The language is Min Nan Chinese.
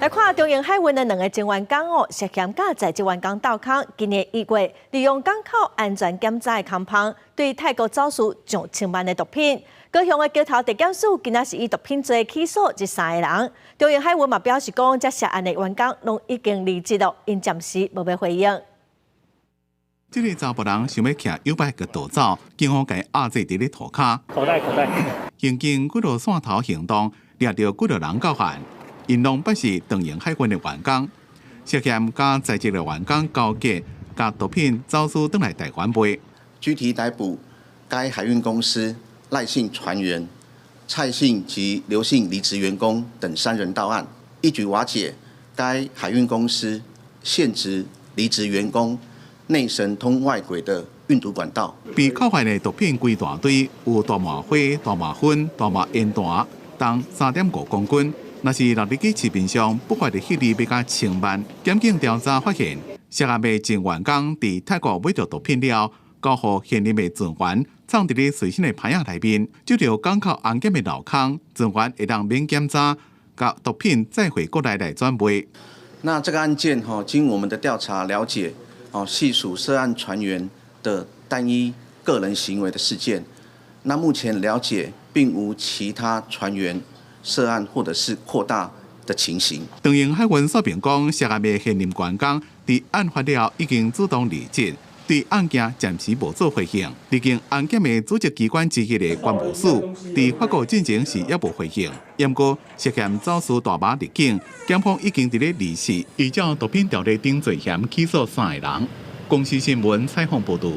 來看長榮海運的兩个前員工哦，涉嫌佮在職員工鬥空，今年1月利用港口安全檢查的空縫，對泰國走私上千萬的毒品。高雄的橋頭地檢署今仔是以毒品罪起訴這三个人。長榮海運嘛表示講，這涉案的員工攏已經離職囉，𪜶暫時無欲回應。這个查埔人想欲騎YouBike 共盜走，警方共伊壓制佇咧塗跤。口袋口袋。刑警幾落線頭行動，掠著幾落人到案。𪜶攏捌是長榮海運的員工，涉嫌佮在職的員工勾結，共毒品走私轉來台灣賣。具體逮捕該海運公司賴姓船員、蔡姓及劉姓離職員工等三人到案，一舉瓦解該海運公司現職離職員工內神通外鬼的運毒管道。被扣發的毒品規大堆，有大麻花、大麻粉、大麻煙彈，重3.5公斤。若是納入去市面上，不法的獲利欲加千萬。檢警調查發現，涉案的前員工佇泰國買著毒品了，交予現任的船員，藏佇咧隨身的袋仔內面，藉著港口安檢的漏空，船員會當免檢查，共毒品載回國內來轉賣。那這個案件吼，經我們的調查了解，哦，係屬涉案船員的單一個人行為的事件。那目前了解，並無其他船員涉案或者是擴大的情形。長榮海運說明講，涉案的現任員工佇案發了已經主動離職，對案件暫時無做回應。歷經安檢的組織機關之一的關務署，佇發布進前是猶無回應。毋過涉嫌走私大麻入境，檢方已經佇咧二四依照毒品條例等罪嫌起訴三个人。公視新聞採訪報導。